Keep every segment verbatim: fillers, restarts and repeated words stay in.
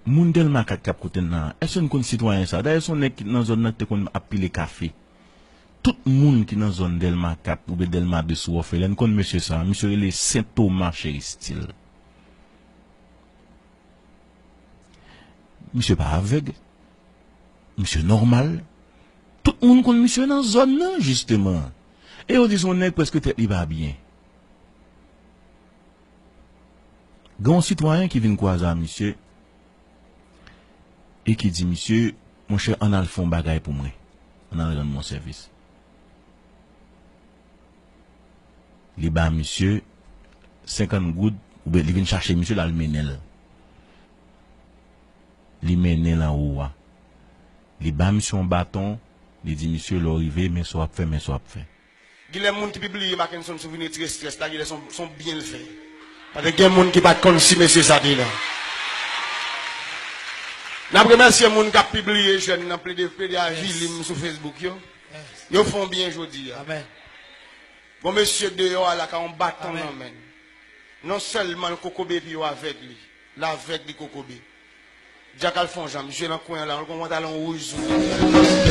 Moun Dèlma kat k ap koute n nan, èske n konn sitwayen sa a? Dayè, se yon nèg ki nan zòn nan ki te konn ap pile kafe. Tout moun ki nan zòn Dèlma kat oubyen Dèlma de sou Wòfelèn konn mesye sa a. Misye rele Sen Toma Cheristil. Misye pa avèg. Misye nòmal. Tout moun konn misye nan zòn nan, jisteman. E yo di se yon nèg prèske tèt li pa byen. Gen yon sitwayen ki vin kwaze a misye e ki di misye, monchè, ann al fè yon bagay pou mwen. Ann al rann mwen sèvis. Li ba misye senkant goud, oubyen li vin chache misye, l al mennen l. Li mennen l anwo a. Li ba misye yon baton, li di misye, lè w rive, men sa w ap fè, men sa w ap fè. Genlè moun ki pibliye Mackenson Souvenir ti restrès la, genlè son, son byen l fè. Paske gen moun ki pa t konn si mesye sa te la. N ap remèsye moun k ap pibliye jèn nan, plede, plede avili m sou Facebook yo. Yo fè yon byen jodi a. Amèn. Gon mesye deyò a la ka yon baton nan men l. Non sèlman l kokobe epi yo avèg li. L avèg li kokobe. Dyak al fè yon jan, misye nan kwen an la, yon pantalon wouj sou li.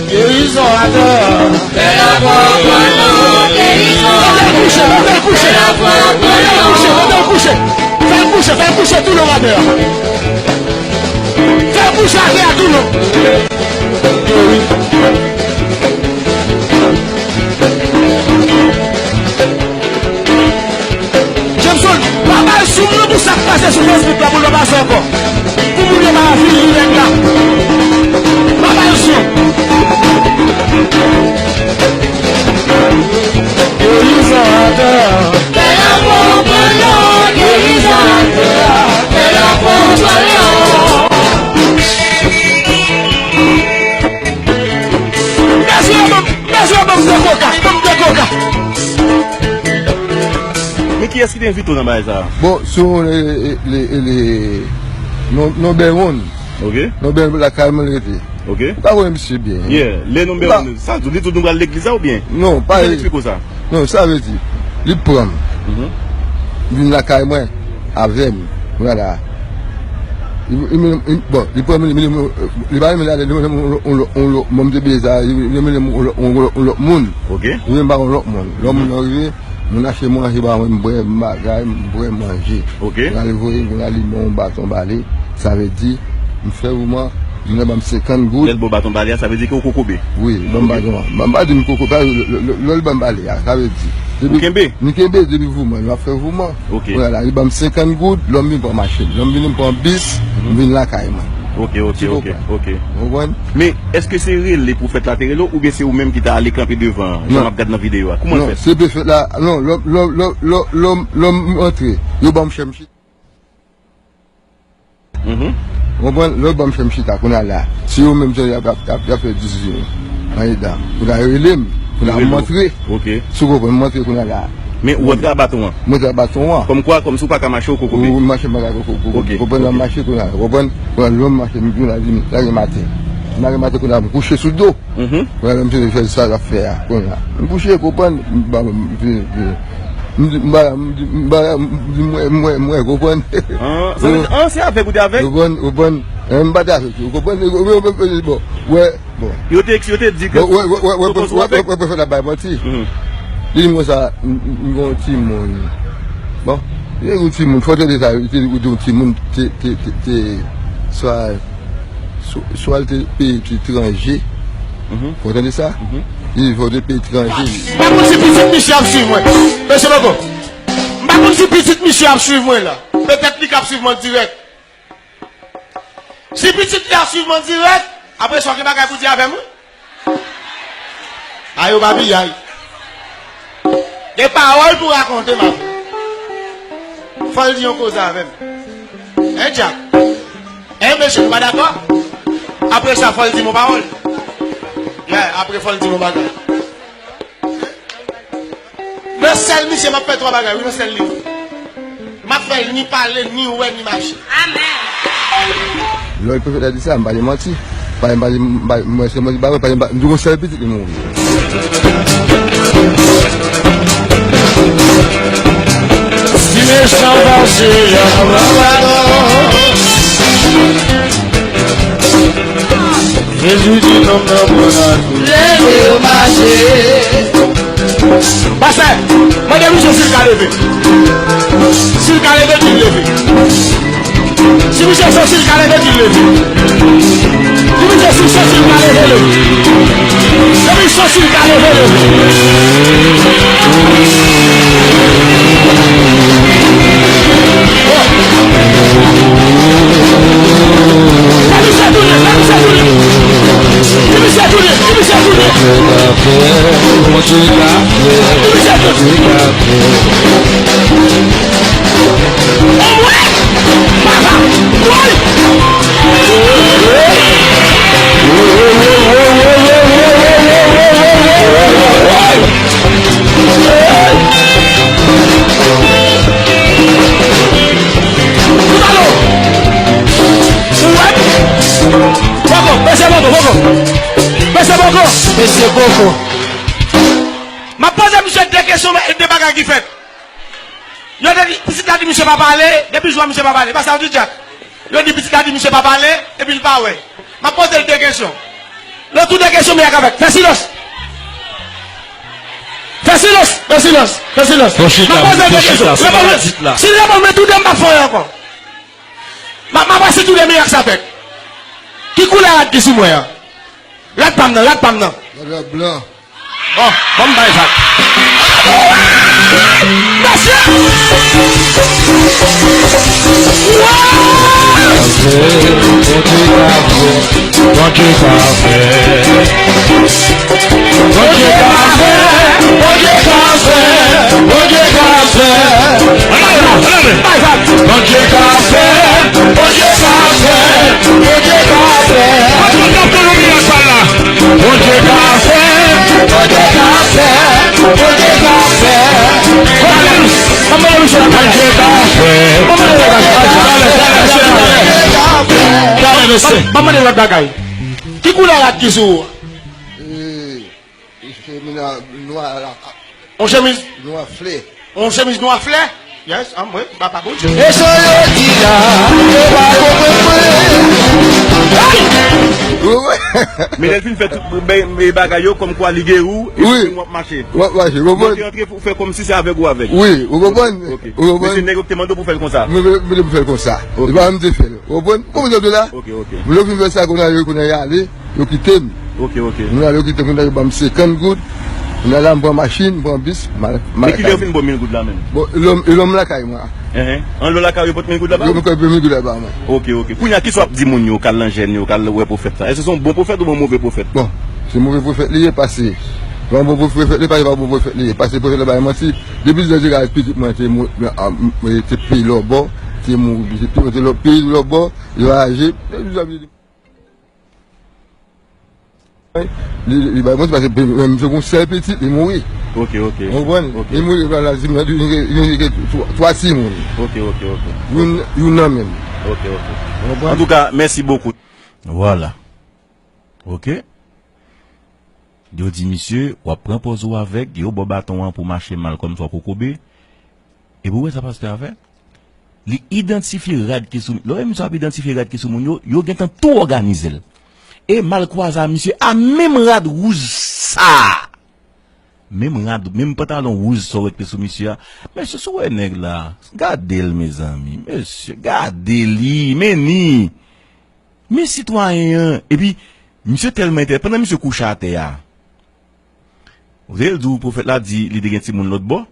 Gerizon atè. Fè l kouche, fè l kouche, fè l kouche, fè l kouche, fè l kouche, fè l kouche tou lon atè. Fè l kouche atè a tou lon. Geri. Jameson, pa bay soum nan pou sa k pase sou Facebook la pou l pa pase ankò. Pou moun yo pa vin li nèg la. Pa bay soum. Gerizon atè. Fè l konprann yo, gerizon atè. Fè l konprann yo. Mesye, ban m, mesye, ban m de koka, ban m de koka. Men kiyès ki te envite w nan bagay sa a? Bon, se yon, e, e, e, e, non, non, Bèwonn. Ok. Non, Bèwonn lakay mwen l rete. Ok. Ou ka konnen misye byen. Yeah, le non Bèwonn, sa di, li di w nou pral legliz la oubyen? Non, pa. Kijan l eksplike w sa? Non, sa vle di, li pran m. Mhm. Li vin lakay mwen, avè m, kounye a la. Li, li, li, li, bon, li pran m, li, li, li pa renmen l ale, li mennen m yon lòt, yon lòt, yon lòt, bon, m te bliye sa, li, li mennen m yon lòt, yon lòt, yon lòt moun. Ok. Li mennen m ba yon lòt moun. Lòt moun nan rive, moun achte manje ba mwen, m bwè, m bagay, m bwè, m manje. Ok. Kounye a li voye m, kounye a li ban yon baton bale, sa vle di, m fè wouman, moun nan ban m senkant goud. Lè l ba w baton bale a, sa vle di ke w kokobe. Wi, li ban m baton an. Ban m pa di m kokobe, lè, lè, lè, lè l ban m bale a, sa vle di. Ou kenbe? M kenbe depi wouman, m ap fè wouman. Ok. Kounye a la, li ban m senkant goud, lè m vin pran machin. Lè m vin, m pran bis, m vin lakay mwen. Ok, ok, ok, ok. Ou konprann? Men, èske se rele pwofèt la te rele w, oubyen se ou menm ki ta ale kanpe devan, jan m ap gad nan videyo a? Kouman l fèt? Non, se pwofèt la, non, lè, lè, lè m antre, yo ban m chè m chita. Mhm. Ou konprann? Lè yo ban m chè m chita, kounye a la, se yo menm jan y ap, y ap, y ap, y ap fè diskisyon andedan. Kounye a yo rele m, kounye a m antre. Ok. Si w konprann, m antre kounye a la. Men ou antre a baton an? M antre a baton an. Kòmkwa, kòmsi w pa ka mache, w kokobe. Ou mache, m pa ka kokobe. Ok, konprann, m ap mache kounye a, konprann? Kounye a lè m mache, m vin la, vin lage maten. M lage maten kounye a, m kouche sou do. Mhm. Kounye a lè m fini fè sa l ap fè a, kounye a. M kouche, konprann, m ba, m vin, vin. M di, m ba, m di, m ba, m di, mwen, mwen, mwen, konprann? An, sa vle di, an, se avèg ou te avèg? Konprann, konprann. An, m pa te avèg, ou konprann? Bon, wè, bon. Yo te, yo te di ke... Bon, wè, wè, wè, wè, wè, wè, wè, pwofèt la bay manti. Mhm. Li di m konsa, m, m, m gen yon timoun. Bon, li gen yon timoun, fò w tande sa, li te di yon timoun, te, te, te, te, swa, swa, swa l te peye etranje. Mhm. Fò w tande sa? Mhm. Li di fò l te peye etranje. M pa konn si pitit misye ap swiv mwen. Mesye Boko, m pa konn si pitit misye ap swiv mwen la. Petèt li k ap swiv mwen dirèk. Si pitit li ap swiv mwen dirèk, apre sa w gen bagay pou di avè m, wi. Ayo, babiyay. Gen pawòl pou rakonte, m ap. Fò l di yon koze avè m. Hein, Dyak? Hein, mesye, nou pa dakò? Apre sa, fò l di m yon pawòl. Yeah, apre, fò l di m yon bagay. Nan sèl misye, m ap fè twa bagay, wi, nan sèl li. M ap fè l ni pale, ni wè, ni mache. Amèn. Lè pwofèt la di sa, m pa di manti. Pa, m pa di, m pa, mwen se manti, pa, pa, m pa, m di yon sèl pitit li mouri. Si mechan pase, y ap pran padon. Jezi di nonm nan bon lavi. Leve mache. Pastè, mande misye si l ka leve. Si l ka leve, di l leve. Si misye santi l ka leve, di l leve. Si misye si santi l ka leve, leve. Si misye santi l ka leve, leve. Fè misye tounen, fè misye tounen. Fè misye tounen, fè misye tounen. Fè misye tounen. Anmwey! Papa! Woy! Kout alo! Ou wè? Bòkò, mesye bòkò, bòkò. Mesye bòkò. Mesye bòkò. M ap poze misye de kesyon, men de bagay ki fèt. Yo te di, pitit la di misye pa pale, depi jou a misye pa pale. Pa sa w di, Jack? Yo di pitit la di misye pa pale, epi l pa wè. M ap poze l de kesyon. Nan tou de kesyon, men y a ka fèt. Fè silans! Fè silans! Fè silans! Fè silans! M ap poze l de kesyon. Reponn mwen. Si l reponn mwen tou de, m p ap fè anyen ankò. M ap, m ap pase tou de, men y a ka fèt. Ki koulè rad ki sou mwen an? Rad pa m nan, rad pa m nan. Rad blan. Bon, bon, m bay sa. Mesye! Bondye ka fè, Bondye ka fè, Bondye ka fè, Bondye ka fè, Bondye ka fè. Bondye ka fè, Bondye ka fè, Bondye ka fè. Bondye ka fè, Bondye ka fè, Bondye ka fè. Bondye ka fè. Ban m mande lòt bagay. Ki koulè rad ki sou ou? Eh, se mina nwa la. On chemiz? Nwa flè. On chemiz nwa flè? Yes, an mwen, papa Bondye. E sa yo di la, yo pa konprann mwen. Men lè l fin fè tout bay, bay bagay yo, kòmkwa li geri w, epi w ap mache. W ap mache, w konprann? Ou te antre pou fè kòmsi se avèg ou avèg. Wi, ou konprann? Ok. Ou konprann? Men se nèg yo ki te mande w pou fè l konsa. Mwen, mwen, mwen te pou fè l konsa. Ok. E pa mwen te fè l. Ou konprann? Ou konprann sa m di w la? Ok, ok. Men lè yo fin fè sa, kounye a yo, kounye a y ale. Yo kite m. Ok, ok. Moun yo kite m, moun yo ban m senkant goud. Moun yo la, m pran machin, m pran bis, m al, m al lakay mwen. Men kilè yo fin ba w mil goud la menm? Bon, e lòm, e lòm lakay mwen. Enhen. Anlè w lakay ou, yo pot mil goud la ba ou? Yo, m pot mil goud la ba mwen. Ok, ok. Kounye a, kisa w ap di moun yo k al nan jèn yo, k al wè pwofèt sa? Èske se yon bon pwofèt oubyen yon move pwofèt? Bon, se move pwofèt li ye, paske se yon bon pwofèt li ye, paske se pa bon pwofèt li ye, paske pwofèt la bay manti. Depi Jezi ka pitit mwen te mou-, a, m-, te peye lòbò, te mou-, te, te lò-, peye lòbò, yo aje. Li, li bay manti paske pe-, menm se yon sèl pitit, li mouri. Ok, ok. Ou konprann? Ok. Li mouri, la, la, li gen, li gen twa, twa timoun. Ok, ok, ok. Youn, youn nan menm. Ok, ok. Ou konprann? Antouka, mèsi bokou. Vwala. Ok. Yo di misye, w ap pran pòz ou avèg, yo ba w baton an pou mache mal kòmsi w ap kokobe. Epi w wè sa pastè a fè? Li idantifye rad ki sou, lè w wè misye ap idantifye rad ki sou moun yo, yo gentan tou òganize l. E malkwaze a misye a menm rad wouj sa a. Menm rad, menm pantalon wouj sa w wè ki te sou misye a. Mesye, si w wè nèg la, gade l, mezanmi. Mesye, gade li, men ni. Men sitwayen an. Epi, misye tèlman entèl-, pandan misye kouche atè a, ou te di w pwofèt la di li te gen timoun lòt bò?